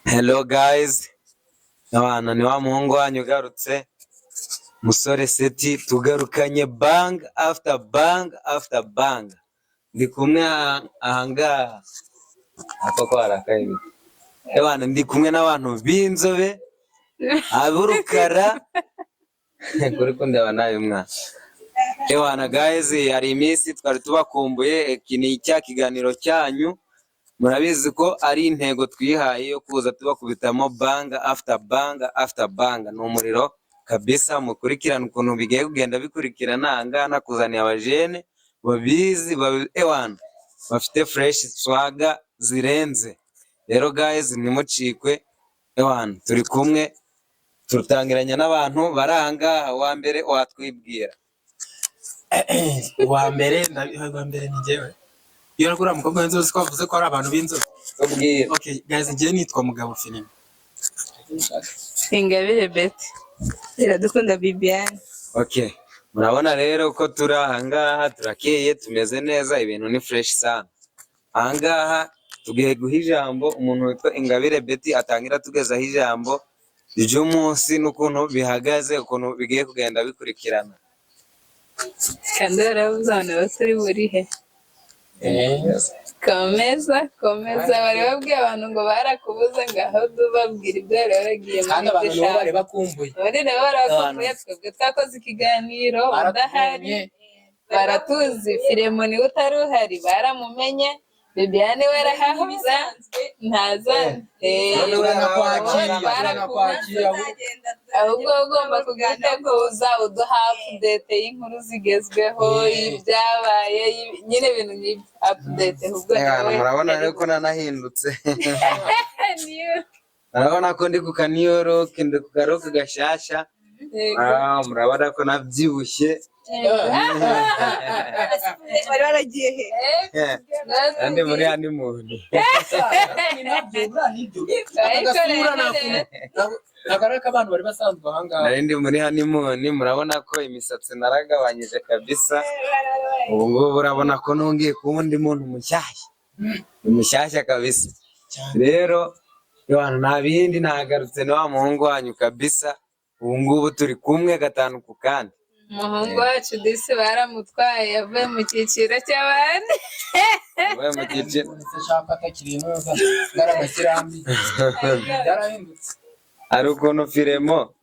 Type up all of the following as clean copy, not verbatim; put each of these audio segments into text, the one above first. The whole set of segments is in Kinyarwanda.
Hello guys, abana ni wa muhungu wanyu ugarutse, musore Seti. Tugarukanye bang after bang after bang. Ndi kumwe ahangaha ako ko harakaye. Abana, ndi kumwe n'abantu b'inzobe, ab'urukara kuri kundeba nawe mwana. Ewana guys, hari iminsi twari tubakumbuye. Iki ni cya kiganiro cyanyu, murabizi ko ari intego twihaye yo kuza tubakubitamo bang after bang after bang. Ni umuriro kabisa. Mukurikirane ukuntu bigiye kugenda bikurikirana. Ahangaha nakuzaniye abajene babizi, ewana bafite fresh swagger zirenze. Rero guys, ntimucikwe. Ewana turi kumwe, tutangiranye n'abantu bari ahangaha. Uwa mbere watwibwira? Uwa mbere ni njyewe. Iyo uriya mukobwa w'inzobe, ko wavuze ko ari abantu b'inzobe. Tubwire. Okay guys, njyewe nitwa Mugabo Filime. Ingabire Betty. Iradukunda Bibiane. Okay, murabona rero ko turi ahangaha, turakeye, tumeze neza, ibintu ni fresh sana. Ahangaha tugiye guha ijambo umuntu witwa Ingabire Betty, atangira tugezaho ijambo ry'umunsi n'ukuntu bihagaze, ukuntu bigiye kugenda bikurikirana. Kandi warabuze abantu batari burihe. Komeza, komeza. Bari babwiye abantu ngo barakubuze, ngaho babwira ibyo bari waragiye muri. Kandi abantu nabo bari Iryo bakumbuye. Ubundi nabo barabakumbuye. Twebwe twakoze ikiganiro udahari. Baratubonye. Baratuzi. Firemo niwe utari uhari, baramumenye. Bibiane we arahahuza ntaza. None we Turanakwakira. Barakubuze. Turanakwakira. Ahubwo ugomba kugiteguza uduha update y'inkuru zigezweho, y'ibyabaye, nyine ibintu nk'ibyo, update ahubwo. Ewana, Nawe murabona rero ko nanahindutse. Niyo. Murabona ko ndi ku ka new look, ndi ku ka look gashyashya. Yego. Ah, murabona ko nabyibushye. Wari waragiye he? Kandi muri honeymoon. Ni nabyo, buriya nibyo. Agasura ntabwo ari ak'abantu bari basanzwe aha ngaha. Nari ndi muri honeymoon. Murabona ko imisatsi naragabanyije kabisa. Ubu ngubu urabona ko nongeye kuba undi muntu mushyashya. Ni mushyashya kabisa. Rero yohana, nta bindi, nagarutse na wa muhungu wanyu kabisa. Ubu ngubu turi kumwe gatanu ku kandi. Umuhungu wacu disi baramutwaye, yavuye mu cyiciro cy'abandi. Uvuye mu cyiciro. Ndetse shaka atakiri inoza ngaramakirambi byarahindutse. Hari ukuntu Firemo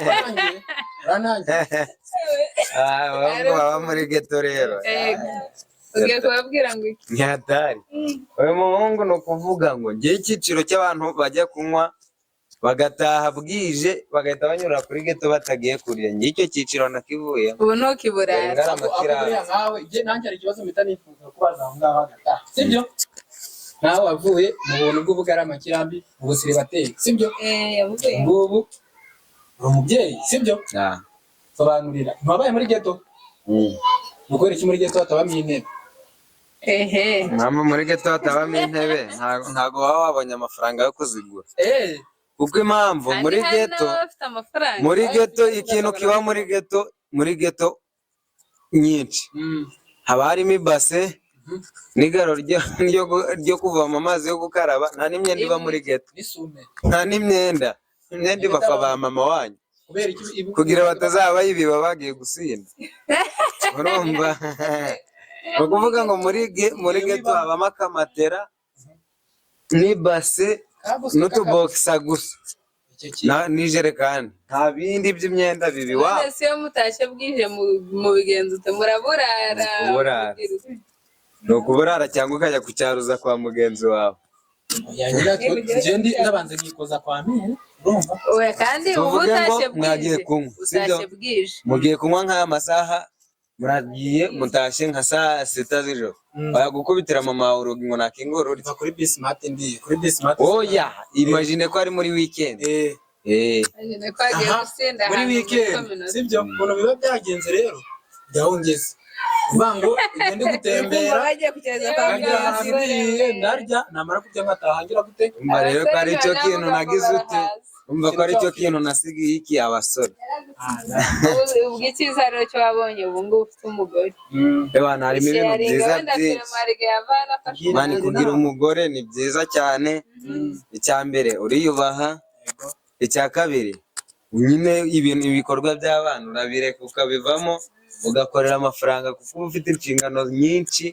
Urangiye, uranangiye. Ah, abahungu baba muri ghetto rero. Yego. Ugiye kubabwira ngo iki? Ntihatari uyu muhungu. Ni ukuvuga ngo ngewe icyiciro cy'abantu bajya kunywa bagataha bwije, bagahita banyura kuri ghetto batagiye kurya, ngewe icyo cyiciro nakivuyemo. Ubu ntukiburara. Ngarama. Ako buriya nkawe, njye nanjye hari ikibazo mpita nifuza kubaza aho ngaho hagataha, sibyo? Nawe wavuye mu buntu bw'ubugaramakirambi, ubusiribateri, sibyo? Eh, yavuye. Ngubu uri umubyeyi, sibyo? Ah. Sobanurira, ntiwabaye muri ghetto? Ni ukubera iki muri ghetto hatabamo intebe? Ehe. Impamvu muri ghetto hatabamo intebe, ntago waba wabonye amafaranga yo kuzigura. Kuko impamvu Kandi muri hari ghetto n'ababa bafite amafaranga. Muri ghetto, ikintu kiba muri ghetto, muri ghetto nyinshi haba harimo ibase n'igaro ryo kuvoma amazi yo gukaraba. Nta n'imyenda iba muri ghetto. N'isume. Nta n'imyenda. Imyenda iba kwa ba mama wanyu. Kubera iki Kugira batazaba bayibiba bagiye gusinda. Urumva, ni ukuvuga ngo muri ghetto habamo akamatera n'ibase n'utubokisa gusa n'ijerekani. Nta bindi by'imyenda bibi iwabo. None se iyo mutashye bwije mu bigenza ute? Muraburara? Ukuburara. Ni ukuburara cyangwa ukajya kucyaruza kwa mugenzi wawe. Njye ndi ndabanza nkikoza kwa mire, urumva? Oya, kandi uba Tuvuge ngo utashye mwagiye bwije. kunywa, sibyo? Utashye bwije. Mugiye kunywa nk'aya masaha, muragiye, mutashye nka saa 6 z'ijoro. Bayagukubitira mama wawe urugi ngo nakingure urye. Mva kuri Bismart, ndiye kuri Bismart. Oya, imagine ko ari muri weekend. Eh. Eh. Imagine ko agiye Aha, gusinda muri ahantu muri weekend. community. Sibyo? Ukuntu biba byagenze rero, jyaho ngeze uvuga ngo ugende gutembera. Bagiye kugereza kwa Nkagira ahantu muganga. ndiye, ndarya, namara kurya nkataha ngira gute? Umva rero ko ari cyo Abasore kintu nabo nagize ute. barahaza. Umva ko ari cyo kintu nasigiye iki abasore. Ubwo icyiza rero cyo wabonye ubu ngubu ufite umugore. Ebana, harimo ibintu Sharinga byiza wenda byinshi. Firmarige yavana afashe Man, kugira umugore ni byiza cyane. Icya mbere uriyubaha, icya kabiri nyine ibintu ibikorwa by'abana urabireka ukabivamo, ugakorera amafaranga kuko uba ufite inshingano nyinshi,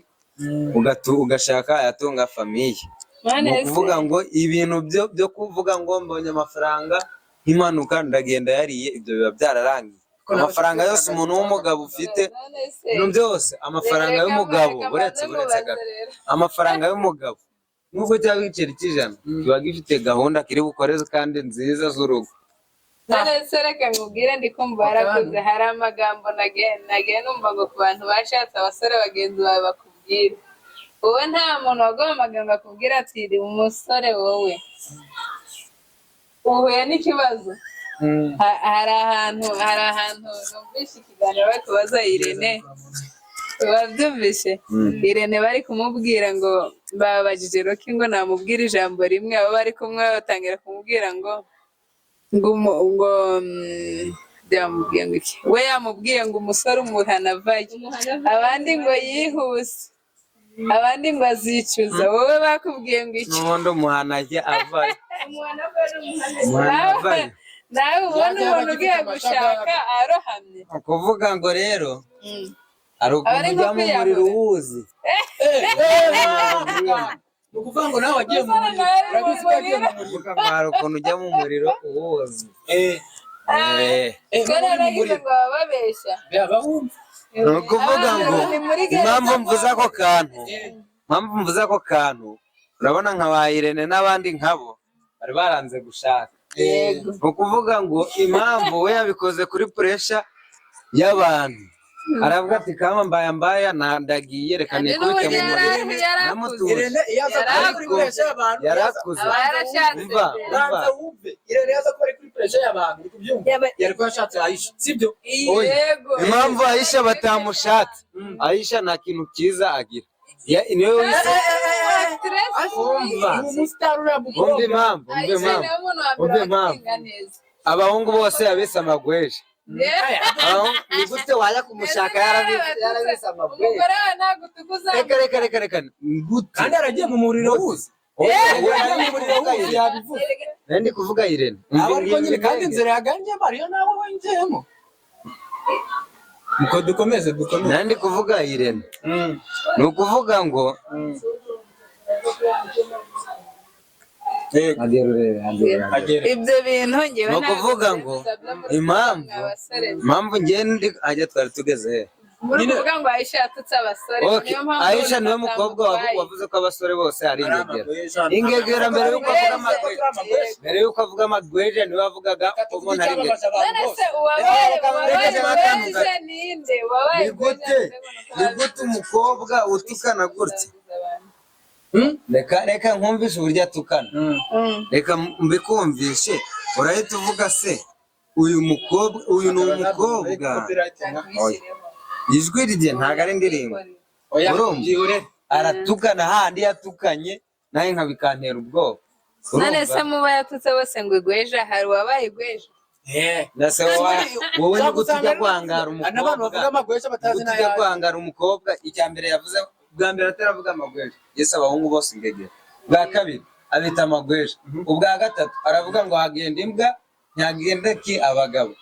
ugashaka ayatunga famille. None Ni se ukuvuga ngo ibintu byo kuvuga ngo mbonye amafaranga nk'impanuka ndagenda yariye, ibyo biba byararangiye. Amafaranga yose umuntu w'umugabo ufite, none se ibintu byose, amafaranga Reka y'umugabo, reka uretse mbanze uretse mubaze gato, rero. amafaranga y'umugabo nubwo cyaba igiceri cy'ijana kiba gifite gahunda kiri bukore kandi nziza z'urugo. None se reka nkubwire, ndi kumva warakuze, hari amagambo nagiye numva ngo ku bantu bashatse abasore bagenzi bawe bakubwira. Wowe nta muntu waguhamagaye ngo akubwire ati uri umusore, wowe uhuye n'ikibazo? Hari ahantu numvise ikiganiro bari kubaza Irene, babyumvishe? Irene bari kumubwira ngo babajije Rocky ngo namubwire ijambo rimwe, abo bari kumwe batangira kumubwira ngo yamubwiye ngo iki? We yamubwiye ngo umusore umuhana avayo, abandi ngo yihuse, abandi ngo azicuza. Wowe bakubwiye ngo iki? N'ubundi umuhana ajya avayo, umuhana Nawe avayo. nawe ubona Yajya umuntu ugiye agifite gushaka amashagaga. arohamye. Ni ukuvuga ngo rero hari Aba ukuntu ari nko ujya mu muriro kwiyahura. uwuzi. Ni ukuvuga ngo nawe wagiye mu Umusore muriro, nawe ari mu urabizi ko yagiye mu muriro. muriro. Kuvuga ngo hari ukuntu ujya mu muriro uwuzi. Ko Nawe uri mu naragize muriro. ngo baba babeshya. Yaba wumva. Ni ukuvuga ngo Ni muri gereza. impamvu mvuze ako kantu, urabona nka ba Irene n'abandi nkabo bari baranze gushaka. Ni ukuvuga ngo impamvu we yabikoze kuri pressure y'abantu, aravuga ati kama mbaya mbaya ndagiye, reka Kandi nikubite n'ubundi mu muriro. yarakuze. Namutuje. Irene iyo aza kuba ari kuri Ariko pressure y'abantu, yarakuze. Aba yarashatse Umva, mbere. umva. Banza wumve, Irene iyo aza kuba ari kuri pressure y'abantu, uri kubyumva, yari kuba yashatse Aisha, sibyo? Oya. Yego. Impamvu Aisha batamushatse, Aisha nta kintu cyiza agira. Niwe wise. Actress. Umva. Ni umusitari uriya Umva mukobwa. impamvu, umva Aisha impamvu, niwe muntu wa mbere umva impamvu. wakitinga neza. Abahungu bose abise amagweja. Abahungu, ni gute wajya kumushaka yarabise amagweja? Umugore wawe ntabwo utuguza. Reka, reka, reka, reka, ni gute? Kandi yaragiye mu muriro wuzi. Oya, Yaragiye nari mu ndi muriro kuvuga wuzi, Irene. yabivuze. Nari ndi kuvuga Irene. Umva Aba ariko nyine kandi ngiyo. inzira yaganyemo ariyo nawe winjiyemo. Muko dukomeze, dukomeze. Nari ndi kuvuga Irene. Ni ukuvuga ngo Yego. Agera urebe, agera, agera. Agera. Ibyo bintu ngewe Ni ntabwo ukuvuga ngo mbyemeza byo muri impamvu mwa basore. impamvu ngiye ndi ajya twari tugeze he? Muri Nyine- kuvuga ngo Aisha yatutse abasore. Okay. Niyo mpamvu Aisha niwe mukobwa batamutwaye. wavuze ko abasore bose ari Ari ingegera. amagweja. Ingegera mbere yuko avuga Amagweja. amagweja. Mbere yuko avuga amagweja niwe wavugaga Reka ko tuvuge umuntu ari ingegera. icyababaje abantu None bose. se uwabaye Reka uwabaye reka reka. gweje ninde? Wabaye Ni gute? Ni gute umukobwa utukana gutya? Reka, reka nkumvishe uburyo atukana. Reka mbikumvishe, urahita uvuga se uyu mukobwa, uyu ni umukobwa. Oya. Ijwi rye ntabwo ari indirimbo. Oya, Urumva? byihorere. Aratukana handi yatukanye nawe nka bikantera ubwoba. None Urumva? se muba yatutse bose ngo igweja, hari uwabaye igweja? Nase wowe wowe ni gute Usanga ujya guhangara hari n'abantu bavuga umukobwa? amagweja batazi Gute ujya n'ayayo. guhangara umukobwa? Icya mbere yavuze bwa mbere ataravuga amagweja, yese abahungu bose ingegera. Bwa kabiri abita amagweja. Ubwa gatatu aravuga ngo hagenda imbwa ntihagenda ki abagabo.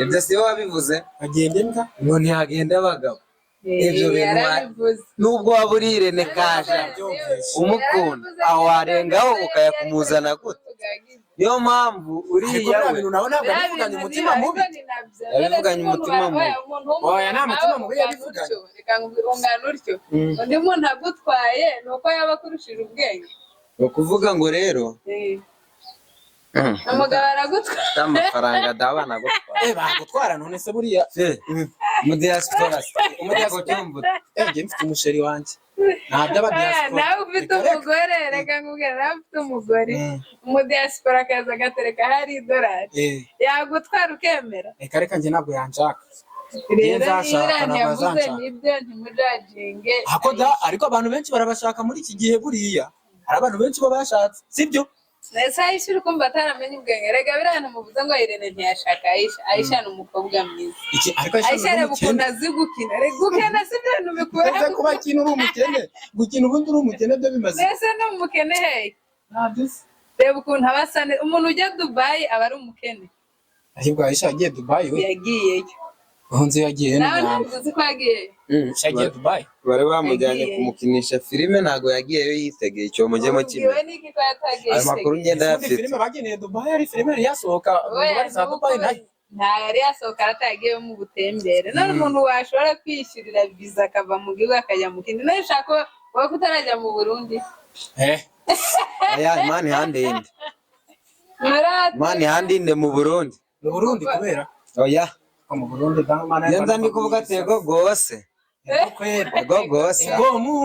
Ibyo si we wabivuze? Agenda imbwa. Ngo ntihagenda abagabo. Ibyo bintu Yarabivuze. nubwo waba uri Irene Kaja umukunda, aho warengaho ukayakumuzana gute? Niyo mpamvu Ariko uriya biriya we bintu nawe ntabwo yabivuganye umutima mubi. Yabivuganye umutima mubi. Oya, nta mutima mubi yabivuganye. Reka ungana utyo, undi muntu agutwaye ni uko yaba akurushije ubwenge. Ni ukuvuga ngo rero Umugabo aragutwaye. Amafaranga dabana gutwara. Bagutwara none se buriya. Mu diaspora se? Mu diaspora. Njye mfite umusheri wanjye. Nta by'aba diaspora. Nawe ufite Reka, reka. umugore, reka nkubwire, nawe ufite umugore, umudiyasipora akaza agatereka hari idolari, yagutwara ukemera? Reka, reka, njye ntabwo yanshaka. Rero nzashaka, niba ntabwo ntiyavuze azanshaka. nibyo, ntimujajinge. Ako da, ariko abantu benshi barabashaka muri iki gihe buriya. Hari abantu benshi baba bashatse, sibyo? Ese Aisha uri kumva ataramenye ubwenge? Rega biriya bintu muvuze ngo Irene ntiyashaka Aisha. Aisha ni umukobwa mwiza. Iki ariko Aisha reba ukuntu azi gukina. Rega gukina si ibyo bintu bikura. Uretse kuba akina uri umukene, gukina ubundi uri umukene byo bimaze. Mbese ni umukene hehe? Ntabyo uzi. Reba ukuntu aba asa neza. Umuntu ujya Dubayi aba ari umukene. Ahubwo Aisha yagiye Dubai we. Yagiyeyo. Aho nzi yagiye ni Nawe Nyambo. ntabwo uzi ko yagiyeyo. Aisha yagiye Dubai. Bari bamujyanye Yagiye. kumukinisha filime, ntabwo yagiyeyo yitegeye icyo mujye Ubwiwe mukimenya. n'iki ko yatagiye? Ayo makuru ngenda Ubundi yafite. filime bageneye Dubai ari filime yari yasohoka Oya, bari za nuko Dubai nayo. nta yari yasohoka, aratagiye mu butembere. None umuntu washobora kwishyurira viza akava mu gihugu akajya mu kindi, none ushaka wowe ko utarajya mu Burundi? Eh. Aya, Imana ihandinde. Murate. Imana ihandinde mu Burundi. Mu Burundi kubera Oya. ko mu Burundi ndamana. Iyo nza ndi kuvuga ati ego gose. Ego kwera. Ego gose. Ego mu.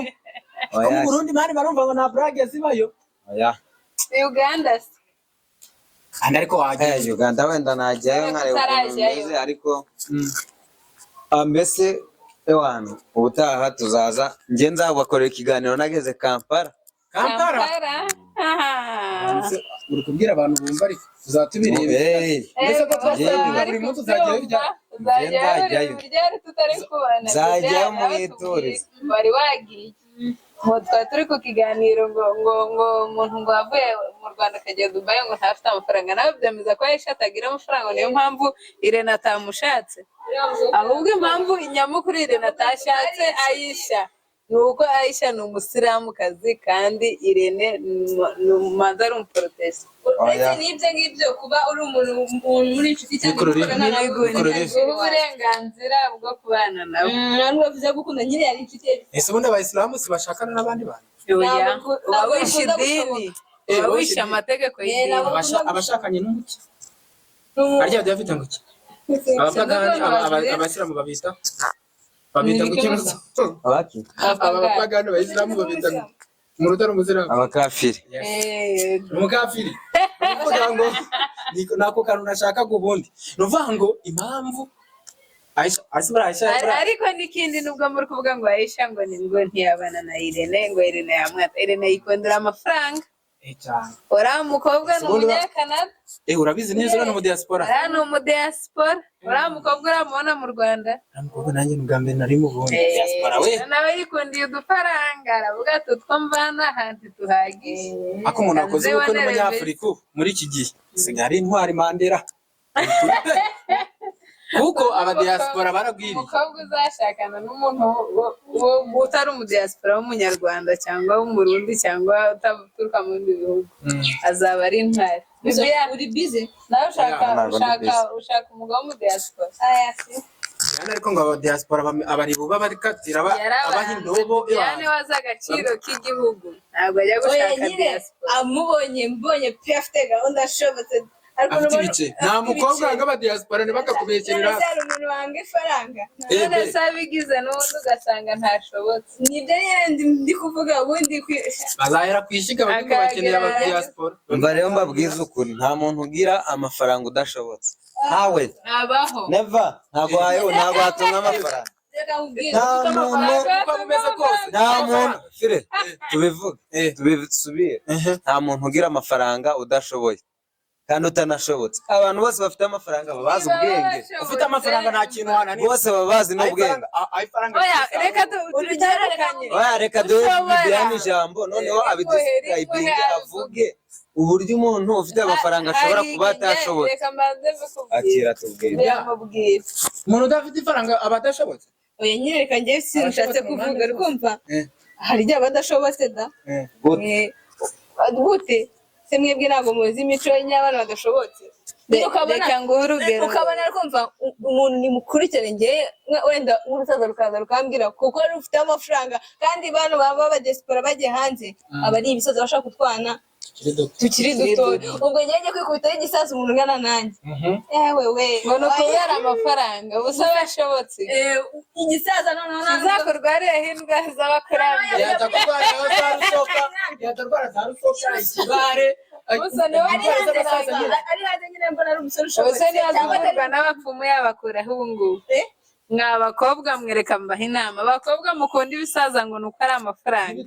Ko mu Oya. Burundi mani barumva ngo nta brage zibayo. Oya. Uganda se? Kandi ariko wagiye. Uganda wenda najyayo nkareba ukuntu Utarajyayo. bimeze, ariko mbese ewana ubutaha tuzaza njye nzabakorera ikiganiro nageze Kampala. Kampala. Aha. Uri kubwira abantu bumva ariko tuzatubireba. Hey, Mbese ko twasanga Bari buri munsi uzajyayo kubyumva, rya- uzajyayo Nzajyayo. buri ryari tutari kubana. Nzajyayo Nawe mwiturize. tubwire. Wari wagiye ngo twari turi ku kiganiro ngo umuntu ngo wavuye mu Rwanda akajya Dubai ngo ntafite amafaranga, nawe byemeza ko Aisha atagira amafaranga, niyo mpamvu Irene atamushatse. Ahubwo impamvu nyamukuru Irene atashatse Aisha ni uko Aisha ni umusilamukazi kandi Irene ni umumanza ari umuporotesi. Uretse n'ibyo ngibyo, kuba uri umuntu muri inshuti cyangwa Mikoro gukorana nawe mikoro iri. Guha uburenganzira bwo kubana nawe. Nta nubwo bivuze gukunda nyine yari inshuti ye. Ese ubundi abayisilamu si bashakana n'abandi bantu? Oya, Ntabwo- uba ntabwo wishe bikunda idini, Eh, uba wishe wishe idini. amategeko Eh, y'idini. ntabwo- Abashakanye n'umuki? Harya byaba bafite ngo iki? Abapagani, abayisilamu babita ngo iki? Abaki? Aba bapagani abayisilamu babita ngo umuntu utari umusilamu. Abakafiri. Eh, Umukafiri. Ni ukuvuga ngo nako kantu nashakaga ubundi. Ni ukuvuga ngo impamvu Aisha Aisha buriya Aisha Ariko n'ikindi, nubwo muri kuvuga ngo Aisha ngo ni ngo ntiyabana na Irene, ngo Irene yamwata, Irene yikundira amafaranga. Eh, cyane. Uriya mukobwa ni Ubundi umunyakanada. Eh, urabizi neza uriya ni umudiaspora. Uriya ni umudiaspora. Uriya mukobwa uramubona mu Rwanda? Uriya mukobwa nanjye ni ubwa mbere nari mubonye. Eh, Diaspora we. nawe yikundiye udufaranga, aravuga ati utwo mvana ahantu tuhagije. Ako umuntu akoze ubukwe Nzibonere. n'umunyafurika ubu, muri iki gihe sigaye ari intwari Mandela, kuko abadiaspora baragwiriye. Umukobwa uzashakana n'umuntu utari umudiaspora w'umunyarwanda cyangwa w'umurundi cyangwa utaturuka mu bindi bihugu azaba ari intwari. Bibiya, Uri bize. nawe ushaka Ntabwo ndi ushaka busy. ushaka umugabo w'umudiaspora? Aya si. Yana ariko ngo abadiaspora abaribu babarikatira abaha Yarabanze. indobo. Diane wazi agaciro k'igihugu ntabwo ajya Oya gushaka nyine diaspora. amubonye mbonye pe afite gahunda ashobotse ariko Afite n'ubu- ibice nta afite mukobwa ibice. wanga abadiaspora ntibakakubeshyerera. None se hari umuntu wanga ifaranga? Eh, None be. se abigize n'ubundi ugasanga ntashobotse. Nibyo nyine ndi kuvuga ubundi Bazahera ku ishyiga bavuge ngo bakeneye abadiaspora. Umva rero mbabwize ukuri, nta muntu ugira amafaranga udashobotse, ntawe. Abaho. Never, ntabwo wayo ntabwo watunga amafaranga. Reka nkubwire. Nta muntu Uko bimeze kose. Nta muntu fire tubivuge Eh. tubisubire, nta muntu ugira amafaranga udashoboye kandi utanashobotse. Abantu bose bafite amafaranga baba bazi ubwenge. Ufite amafaranga nta kintu wananira. Bose baba bazi n'ubwenge. Ayifaranga. Oya, reka tubitandukanye. Oya, reka duhe Ushobora. Bibiane ijambo noneho abidescribinge, avuge uburyo umuntu ufite amafaranga ashobora Hari kuba igihe- atashobotse. Reka mbanze mbikubwire. Akira tubwire. Biramubwira. Umuntu udafite ifaranga aba adashobotse. Oya nyine reka njye sinshatse Abashobotse mu kuvuga mpande uri kumva. Eh. Hari igihe aba adashobotse da. Eh. Gute? Gute se? Mwebwe ntabwo muzi imico y'abana badashobotse. Reka nguhe urugero. Ukabona kumva umuntu ni mukuru cyane, njyewe wenda urusaza rukaza rukambwira kuko rufite amafaranga, kandi bano baba b'abadiaspora bagiye hanze aba ari ibisaza bashaka kutwana tukiri duto. Ubwo njyewe njye kwikubitaho igisaza umuntu ungana nanjye, ewe we! Ngo ni ukubera amafaranga ubusa bashobotse. Eh, igisaza noneho ntabwo Kizakurwarireho indwara z'abakurambere. Yajya kurwara za rusoka, yajya kurwara za rusoka ikibare. Gusa niwe ari hanze. Abasaza nyine. Ari hanze nyine mbona ari umusore ushobotse Ubuse niba cyangwa atari zivurwa n'abapfumu yabakuraho ubu ngubu. Eh? Mwa bakobwa mwereka mbaha inama, abakobwa mukunda ibisaza ngo ni uko ari amafaranga,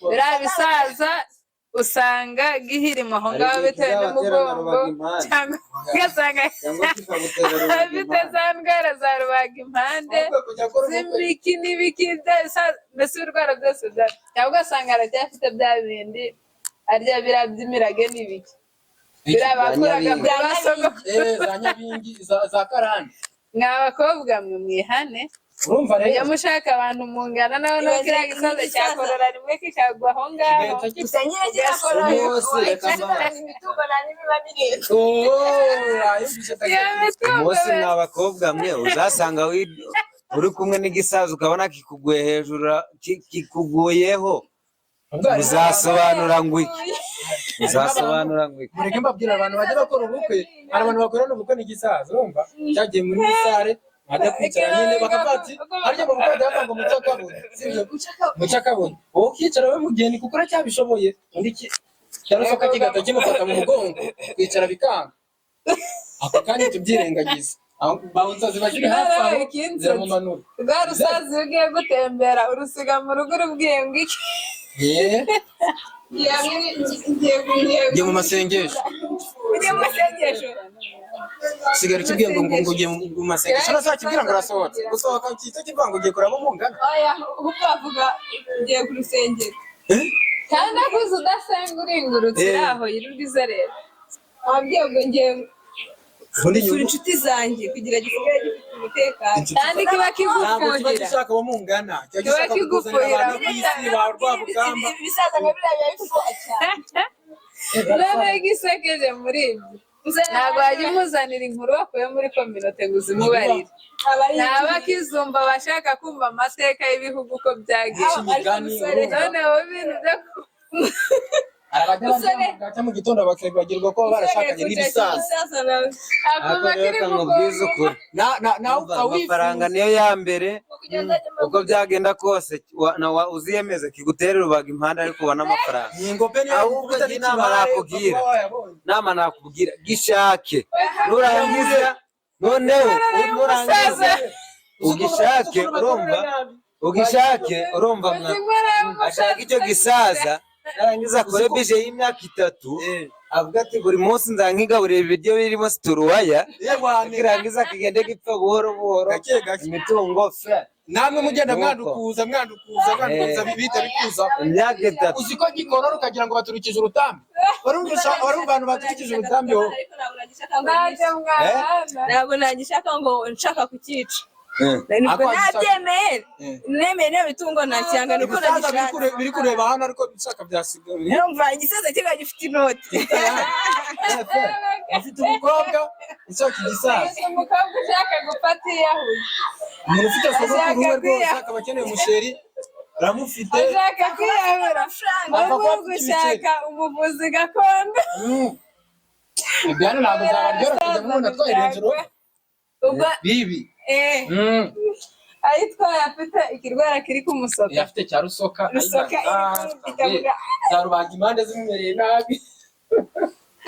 biriya bisaza Usanga gihirima aho Hari ngaho igihe bitewe kizabatera na n'umugongo, rubagimpande. Cyangwa ugasanga Cyangwa kikagutera afite rubagimpande. za ndwara za rubagimpande, Ahubwo kujya gukora ubukwe. z'imiki n'ibiki, mbese ibirwara byose cyangwa ugasanga aracyafite bya bindi arya, biriya by'imirage n'ibiki, biriya bakuraga Nyabingi. kuri ba sogokuru. Za nyabingi, za karande. Mwa bakobwa mwe, mwihane. Urumva Mujye rero mushaka abantu mungana nawe, nuko kiriya gisaza cyakorora rimwe kikagwa aho ngaho. Kigahita gipfa. Gusa nyine kirakora. Umunsi reka mbabaze. Imitungo nta n'ibiba birenze. Oh, ayumvise. Iyo mitungo Umunsi be- mwa bakobwa mwe uzasanga uri kumwe n'igisaza, ukabona kikuguye hejuru, kikuguyeho, uzasobanura ngo iki? Uzasobanura ngo iki? Mureke mbabwira, abantu bajya bakora ubukwe, hari abantu bakorana ubukwe n'igisaza, urumva cyagiye muri salle, bajya kwicara nyine bakavuga ati harya mu bukwe bajya ngo muce akabuni, sibyo? Muce akabuni, wowe ukicara we mugeni kuko uracyabishoboye, undi cyarusoka kigahita kimufata mu mugongo, kwicara bikanga. Ako kanya tubyirengagiza. Aho bouncer ziba ziri hafi aho, Ikinsetsa. ziramumanura. Rwa rusaza iyo ugiye gutembera urusiga mu rugo, urubwiye ngo iki? Yeee. Ngiye. Ngiye mu masengesho. Ugiye mu masengesho. Sigara ukibwiye ngo ugiye mu masengesho, none se wakibwira ngo urasohotse? Gusohoka cyita kivuga ngo ugiye kureba mungana. Oya, ahubwo bavuga ugiye ku rusengero. Kandi akuze udasenga, uringurutse uri aho yirirwa izerera. Wabwiye ngo ngiye Ubundi gusura nyungu inshuti zanjye kugira gisigare gifite umutekano. Kandi kiba ntabwo kiba kigufuhira. gishaka abo mungana, kiba Kiba gishaka kukuzanira kigufuhira. abantu ku isi ba Rwabugamba. Ibisaza nka biriya biba bifuha cyane. Noneho igisekeje muri ibyo, ntabwo wajya umuzanira inkuru wakuye muri communauté ngo uzimubarire. Aba ari Ntaba akizumva, abashaka kumva amateka y'ibihugu uko byagiye. Imigani, urumva? Noneho ibintu byo Hari abajya baryama bwacya mu gitondo bakibagirwa ko barashakanye n'ibisaza. Ibisaza nawe. Akuma Ariko kiri reka mu nkubwize bwonko. ukuri. Nawe Umva, upfa amafaranga wifuza. niyo ya mbere. Uko byagenda kose, uziyemeze kigutere rubaga impande, ariko ubone amafaranga. Ingo pe, niyo Ahubwo yagukubita njye inama n'ikibare, nakubwira. ukaba wayabonye. Nama nakubwira, gishake, nurangiza noneho nurangiza ugishake, urumva? Ugishake, urumva mwa? Ashaka icyo gisaza, narangiza akore budget y'imyaka 3, avuga ati buri munsi nzankigaburira ibiryo birimo situruwaya, kirangiza kigende gipfa buhoro buhoro. Gake gake. Imitungo fe. Namwe mugenda Nuko. mwandukuza, mwandukuza, mwandukuza, bihita bikuza. Imyaka 3. Uzi ko gikorora ukagira ngo baturukije urutambi? Warumva abantu baturukije urutambi wowe? Ariko ntabwo nagishaka ngo Ntacyo mwana. Ntabwo nagishaka ngo nshaka kucyica. Nibwo Ako wagishaka. nabyemeye. Nemeye niyo mitungo, ntacyanga nuko Ibisaza biri nagishaka. biri kureba hano, ariko ibishaka byasigaye. Numva igisaza kiba gifite inoti. Ufite umukobwa ushaka igisaza. Umukobwa ushaka gufata iyahuye. Umuntu ufite sogokuru we Ashaka rwose kwiyahura. akaba akeneye umuchéri, aramufite. Ashaka kwiyahura. Amafaranga. Apfa kuba Ahubwo afite ibiceri. gushaka umuvuzi gakondo. Ibyo hano ntabwo zabaryohera kujya mubona atwaye Range Rover. Ubwo Bibi. Ayitwaye afite ikirwara kiri kumusoka. Iyo afite cya rusoka. Rusoka ikavuga. Za rubaga impande zimumereye nabi.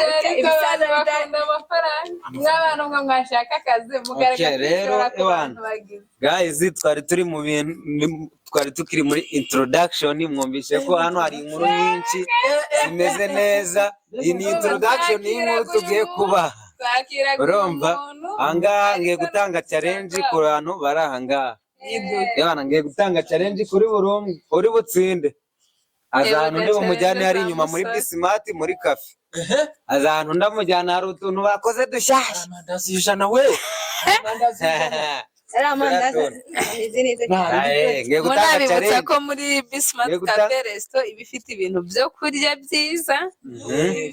Ariko Ibisaza abantu bakunda amafaranga. Mw'abantu mwe mwashaka akazi mukareka Okay, rero, kwishora ku ewana. bantu bagize. Guys, twari turi mu bintu, twari tukiri muri introduction. Mwumvise ko hano hari inkuru nyinshi zimeze neza. Iyi ni introduction y'inkuru tugiye kubaha. Twakiraga Urumva? umuntu. Ahangaha ngiye gutanga challenge ku bantu bari ahangaha. Ewana, ngiye gutanga challenge kuri buri umwe uri butsinde, aza ahantu ndi bumujyane hari inyuma muri Bisimati, muri café. Aza ahantu ndamujyana, hari utuntu bakoze dushyashya. Amandazi 100 we, amandazi 100. Ari amandazi ameze neza cyane. Aye, ngiye gutanga Munabibutsa challenge. ko muri Bismart Ngiye Cafe Resto iba ifite ibintu byo kurya byiza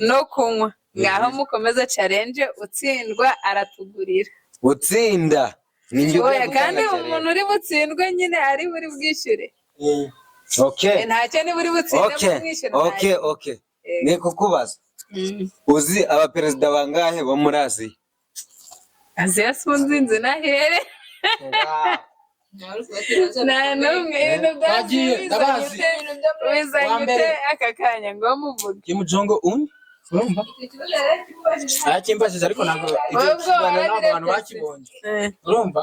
no kunywa. Ngaho mukomeze challenge, utsindwa aratugurira. Utsinda ni njye ugiye Oya, gutanga kandi challenge. umuntu uri butsindwe nyine ari buri bwishyure. Okay. Ntacyo, niba uri butsinde mumwishyura. Okay, ni kukubaza, uzi abaperezida bangahe bo muri Aziya? Aziya sinzi nahere. Nta n'umwe. Ibintu bya Bagiye, Aziya ndabazi. bizanye ute? Bizanye Wa mbere. ute aka kanya ngo muvuge? Kim Jong Un, urumva arakimbajije, ariko ntabwo ibyo Ubwo kiganiro ntabwo abantu warabirebye. bakibonye. Urumva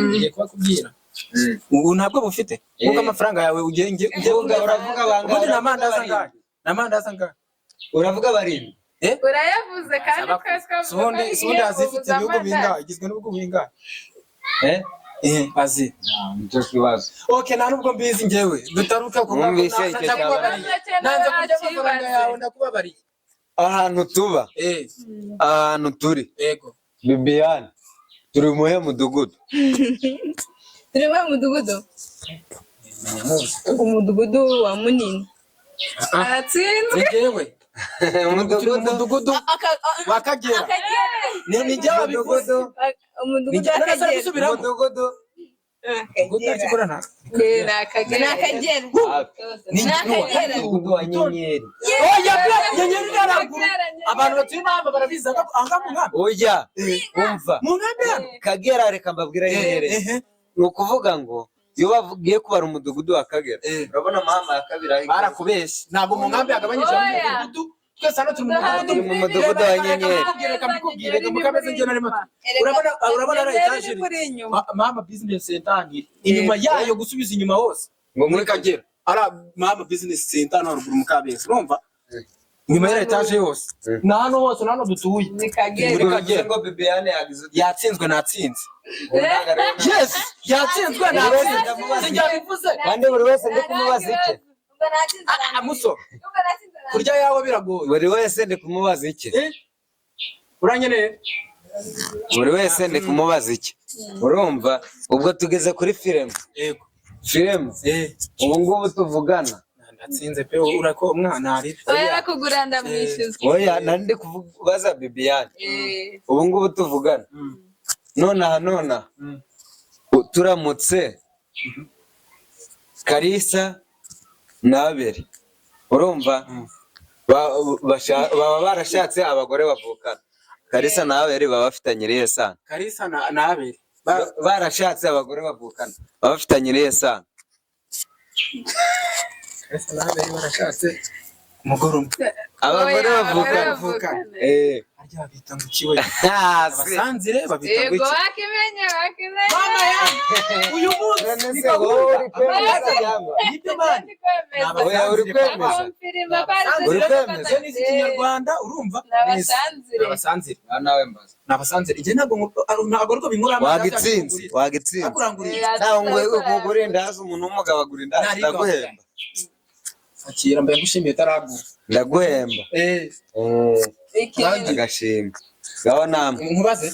ngiye kubakubwira, ubu ntabwo bufite kuko amafaranga yawe ugiye Uvuga, uravuga bangahe? Ubundi ni Uravuga amandazi barindwi. angahe? Ni amandazi angahe? Uravuga barindwi. Urayavuze kandi twese twavuze ko Subundi ari subundi Aziya ifite ubuze ibihugu bingahe? amandazi. Igizwe n'ibihugu bingahe? Eh? Aziya. Nicyo kibazo. Okay, nta nubwo mbizi njyewe. Dutaruka ku Mwumvise icyo ndakubabariye. Nanze kurya amafaranga yawe, ndakubabariye. Ahantu tuba, ahantu turi, Yego. Bibiyani, turi muhe mudugudu? Turi mu mudugudu, umudugudu wa Munini. Aratsinzwe. Ni njyewe. Turi mu Umudugudu. mudugudu wa Kagera. Ni njyewe wabivuze. Umudugudu None se w'Akagera. arabisubiramo? Umudugudu. Umudugudu arikora nta. Ni Akagera. Ni Akagera. Hafi. Ni Ni Akagera. Umudugudu wa Nyenyeri. Oya, bya Nyenyeri ni haruguru. Abantu batuye Mahama barabizi aha mu nkambi. Oya, umva. Mu nkambi hano. Kagera, reka mbabwire aho iherereye. Ni ukuvuga ngo iyo bagiye kubara umudugudu wa Kagera, urabona Mahama ya kabiri aho igeze. Barakubeshye. Ntabwo mu nkambi hagabanyije Oya. umudugudu. Twese hano turi mu mudugudu. Turi mu mudugudu wa Nyenyeri. Reka mbikubwire, reka mukameze njye narimo. Urabona ari etaje. Mahama Business Center ni inyuma yayo, gusubiza inyuma hose. Ngo Muri Kagera. Ara Mahama Business Center no haruguru mu Kabeza. Urumva? Inyuma ya etaje yose. Na hano hose, na hano dutuye. Ni Kagera. Muri Kagera. Ngo Bibiyane yagize ute? Yatsinzwe, natsinze. Ubu ntabwo ari we. Yes, yatsinzwe, natsinze. Sinjye wabivuze. Kandi buri wese ndi kumubaza icye. Ubwo natsinze. Ah, muso, Ubwo natsinze. Kurya yawe biragoye. Buri wese ndi kumubaza icye. Eh? Uranyeneye? Buri wese ndi kumubaza icye. Urumva, ubwo tugeze kuri filime. Yego. Filime, ubu ngubu tuvugana. Ndatsinze pe, urako umwana ari. Oya, arakugura ndamwishyuza. Oya, nari ndi kubaza Bibiyane. Ubu ngubu tuvugana, nonaha nonaha, turamutse Kalisa n'Abeli, urumva, baba barashatse abagore bavukana, Kalisa n'Abeli baba bafitanye irihe sano? Kalisa na Abeli. Barashatse abagore bavukana, baba bafitanye irihe sano? Kalisa na Abeli barashatse umugore umwe. Abagore Oya, bavukana. bavukana. Harya babita ngo iki we? Ah, Abasanzire babita ngo Yego, iki? bakimenye, bakimenye. Mama yanjye! Uyu munsi None ni se wowe gahunda. uri kwemeza cyangwa? Nibyo man. Ndi kwemeza. Oya, uri kwemeza? Akomfirima ko ari Uri kwemeza? Iyo nize Ikinyarwanda, urumva? Ni abasanzire. Ni abasanzire. Ah, nawe mbaza. Ni abasanzire. Njye ntabwo ariko binkora. Wagitsinze, wagitsinze. Akurangurira. Nawe ngo ugura indazi, umuntu w'umugabo agura indazi? Ntaribwa. Ndaguhemba. Akira, mbaye ngushimiye utaragura. Ndaguhemba. Ikindi. Agashimwe gaho namwe. Nkubaze?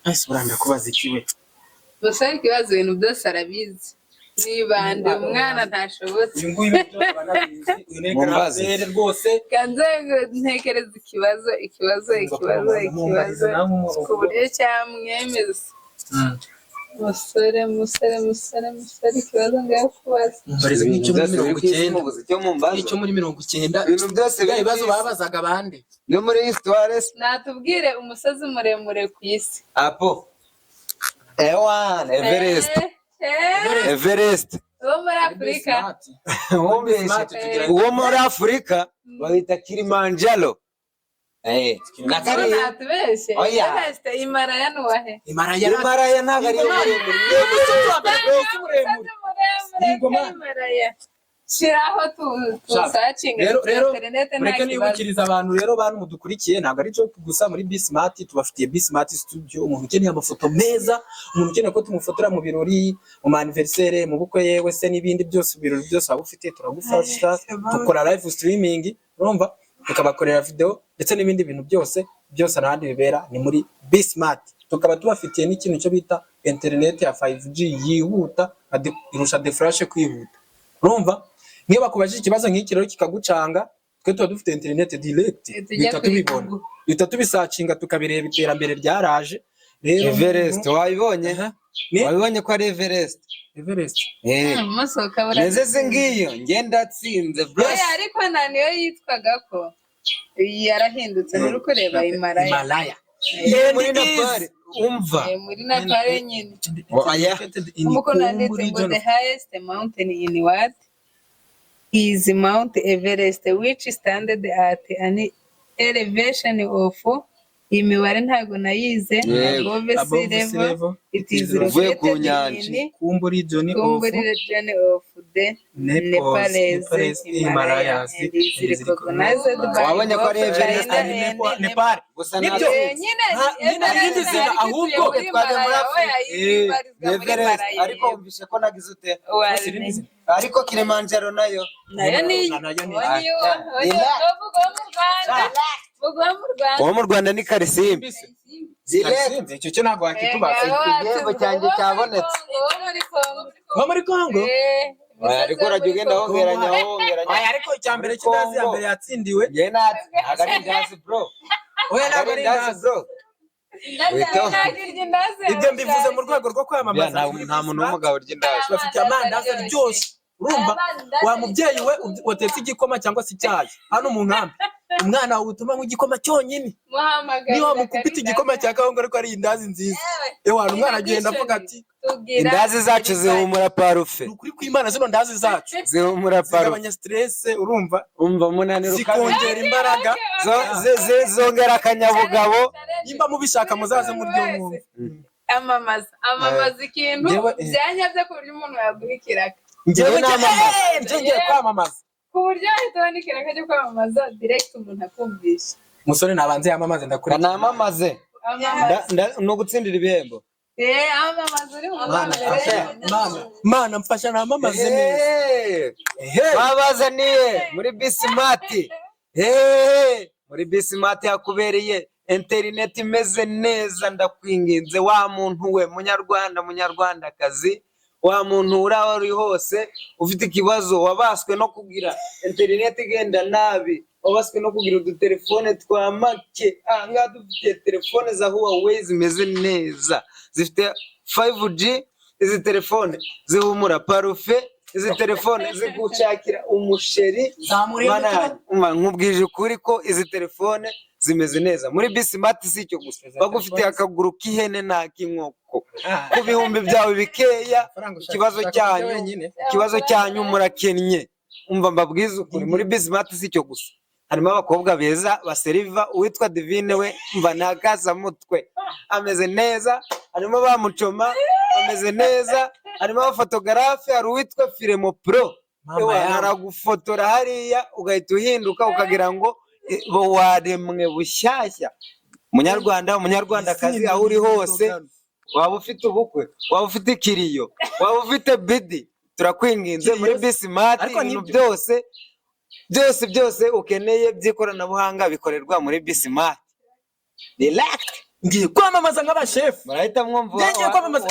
Ese uranda kubaza iki we? Musore, ikibazo ibintu byose arabizi. Nibande umwana ntashobotse. Uyu nguyu ibintu byose banabizi. Uyu ni Mumbaze. karabere rwose. Kanze ntekereza ikibazo, ikibazo, ikibazo, ikibazo ku buryo cyamwemeza. Musore, musore, musore, musore, ikibazo ngaho kubaza. Mbariza nk'icyo muri Byose biri ku isi, 90. mubuze icyo mumbaza. Nk'icyo muri 90. Ibintu byose Bya biri ku bibazo isi. babazaga abandi. No muri histoire. Natubwire umusozi muremure ku isi. Apo ewan, Everest. Everest. Uwo muri Afurika. Wumvise? Smart tugira. Uwo muri Afurika bawita Kilimanjaro, na Uwo kariya. natubeshye. Oya. Everest, Himalaya ni uwahe? Himalaya. Himalaya ntabwo ari muremure. Umusozi wa mbere ku isi muremure. Umusozi muremure Yego, pe man. Himalaya. Shiraho tusacinga Rero rero interinete, nta mureke kibazo. nibukiriza abantu rero, bantu mudukurikiye, ntabwo ari cyo gusa. Muri Bismart tubafitiye Bismart Studio. Umuntu ukeneye amafoto meza, umuntu ukeneye ko tumufotora mu birori, mu ma anniversaire, mu bukwe, yewe se n'ibindi byose, ibirori byose waba ufite turagufasha. Dukora live streaming, urumva, tukabakorera video ndetse n'ibindi bintu byose byose. N'ahandi bibera ni muri Bismart. Tukaba tubafitiye n'ikintu cyo bita internet ya 5G yihuta irusha de flash kwihuta. Urumva, niyo bakubajije ikibazo nk'iki rero kikagucanga, twe tuba dufite internet direct, Tujya duhita kuri tubibona, Google. duhita tubisacinga tukabireba. Iterambere ryaraje rero. Everest wabibonye? Ni Wabibonye ko ari Everest? Everest. Umusohoka. Neze se ngiyo njye ndatsinze bro. Oya, ariko nta niyo yitwaga ko yarahindutse, nturi kureba Himalaya. Himalaya. Muri Nepal, umva. Muri Nepal nyine. Oya. Umukono handitse ngo "The highest mountain in what is Mount Everest, which stands at an elevation of", iyi mibare ntabwo nayize, Yego. "above sea Above sea level. level. It is Uvuye ku located nyanja. in Khumbu region of Khumbu region of the Nepalese, Nepalese Himalayas Himalayas and is recognized by Wabonye ko ari both Everest China and and Nepal. Nepal. Nepal. Gusa Nibyo. ntabwo Nyine Nyine irindi Everest zina, ariko ahubwo ituye muri twajya muri Himalaya, Afurika. oya, ibarizwa muri Everest Himalaya. ariko wumvishe ko nagize ute? Irindi zina. Ariko Kilimanjaro nayo Nayo ni Nayo ni- uwo ni uwo uwo mu Rwanda, uwo mu Rwanda. Uwo mu Rwanda ni Karisimbi. Karisimbi, icyo cyo ntabwo wakitubaza. Igihembo cyanjye cyabonetse. Uwo muri Congo. Uwo muri Congo. Oya, ariko urajya ugenda wongeranya wongeranya. Oya, ariko icya mbere cy'indazi ya mbere yatsindiwe. Njye ntabwo ari indazi bro. Oya, ntabwo ari indazi indazi. bro. Ibyo mbivuze mu rwego rwo kwamamaza. Nta muntu w'umugabo urya indazi. Bafite amandazi aryoshye, urumva wa mubyeyi we watetse igikoma cyangwa se icyayi hano mu nkambi, umwana wawe utuma anywa igikoma cyonyine, niba wamukubita igikoma cya kawunga ariko ari indazi nziza, ewana umwana agenda avuga ati Indazi zacu zihumura parufe. Ni ukuri kw'Imana, zino ndazi zacu Zihumura parufe. zigabanya stress, urumva, Umva umunaniro ukabije. zikongera imbaraga. Zongera akanyabugabo. Nimba mubishaka muzaze muryo mwumve. Amamaza, amamaza ikintu Njyewe, byanyabyo ku buryo umuntu yaguha ikiraka. Njyewe Njyewe namamaza. Njye ngiye kwamamaza. Ku buryo wahita ubona ikiraka cyo kwamamaza direct, umuntu akumvisha. Umusore nabanze yamamaze, ndakurikira. Namamaze. Amamaza. Ni ugutsindira ibihembo. Amamaza uri mu Mana mbere. mfasha, Mana, Mana mfasha namamaze neza. Hey! Ehe. Babazaniye muri Bisimati. Hey! Muri Bisimati hakubereye interineti imeze neza. Ndakwinginze wa muntu we, munyarwanda, munyarwandakazi, wa muntu uri aho uri hose ufite ikibazo, wabaswe no kugira interineti igenda nabi, wabaswe no kugira udutelefone twa make, ahangaha dufite telefone za Huawei zimeze neza, zifite 5G. Izi telefone zihumura parufe, izi telefone zigushakira umusheri. Zamura iyo Mana mutwe. yanjye, umva nkubwije ukuri ko izi telefone zimeze neza muri Bisimati. Si icyo gusa, bagufitiye akaguru k'ihene n'ak'inkoko ku bihumbi byawe bikeya. Ikibazo cyanyu, ikibazo cyanyu murakennye. Umva mbabwize ukuri, muri Bisimati si icyo gusa, harimo abakobwa beza baseriva. Uwitwa Divine we, mva ni akasamutwe, ameze neza. Harimo ba Mucoma bameze neza, harimo abafotogarafe, hari uwitwa Firemo Pro. Mama Ewa, yangu. aragufotora hariya ugahita uhinduka ukagira ngo bo waremwe bushyashya. Munyarwanda, umunyarwandakazi, aho uri hose, waba ufite ubukwe, waba ufite ikiriyo, waba ufite bidi, turakwinginze muri Bisimati Ariko ibintu nibyo. byose byose byose ukeneye by'ikoranabuhanga bikorerwa muri Bisimati. Relax. Ngiye kwamamaza nk'abashefu. Murahita mwumva. Ngiye kwamamaza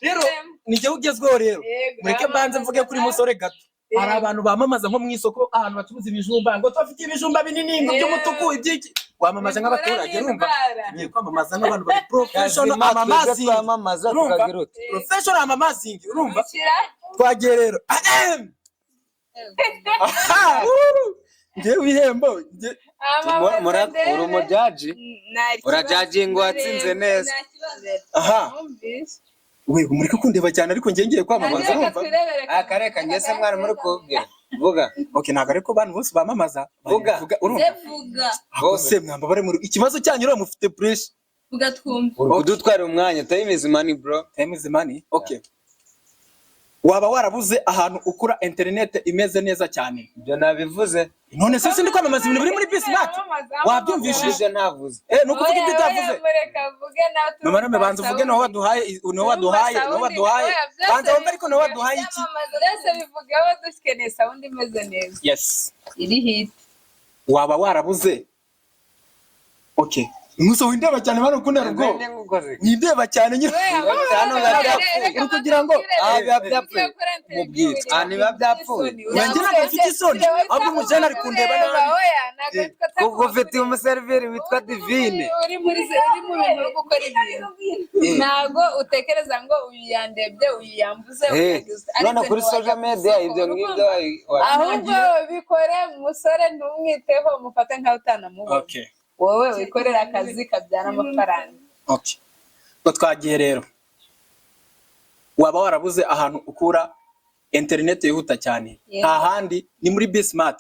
rero ni njyewe ugezweho rero. Yego, Mureke mbanze mvuge kuri musore gato. Hari abantu bamamaza nko mu isoko ahantu bacuruza ibijumba, ngo tubafitiye ibijumba binini, ngo by'umutuku, iby'iki. Wamamaza nk'abaturage, urumva, ngiye kwamamaza nk'abantu bari professional Kazima, twebwe amamazing. twamamaza Urumva? tukagira ute? Professional amamazing, urumva. Gukira. Twagiye rero. Ahem. Aha, woo! Ngewe ibihembo Amamaza Uri ndebe. umujaji, urajajinga uwatsinze neza. Nta kibazo. Aha. Mwumvise. We, mureke kundeba cyane, ariko ngiye ngiye kwamamaza, Nanjye reka urumva. twirebere. Akareka ngese mwari muri kubwira vuga. Okay, ntabwo ariko abantu bose bamamaza. Vuga. Vuga, urumva. Vuga. Bose mwamba bari muri ikibazo cyanyu rero mufite pressure. Vuga twumve. Uri kudutwara umwanya. Time is money, bro. Time is money. Okay, waba warabuze ahantu ukura internet imeze neza cyane? Ibyo nabivuze. None se sindi kwamamaza ibintu biri muri Bismart? Wabyumvishije? Ibyo navuze. Ni ukuvuga ibyo utavuze. Mureka avuge nawe. Mama none banza uvuge, nawe waduhaye, nawe waduhaye, nawe waduhaye. Banza wumve, ariko nawe waduhaye iki? Byose bivugeho, dukeneye sound imeze neza. Yes. Iri hit. Waba warabuze, okay, muso windeba cyane bano kundera ubwoba, nindeba cyane nyine. Hano biba byapfuye. Uri kugira ngo Ah, biba byapfuye. Mubwire. Ah, niba byapfuye. Nanjye ntabwo mfite isoni, ahubwo umujene ari kundeba nabi. Kuko ufite umuseriveri witwa Divine. Uri mu bintu uri gukora ibintu, ntabwo utekereza ngo uyu yandebye, uyu yambuze. Eh, none kuri social media ibyo ngibyo Ahubwo bikore musore, ntumwiteho, mufate nkaho utanamubona. Okay. Wowe wikorera akazi kabyara amafaranga. Okay, ubwo twagiye rero. Waba warabuze ahantu ukura interineti yihuta cyane? Yego. Nta handi, ni muri Bismart.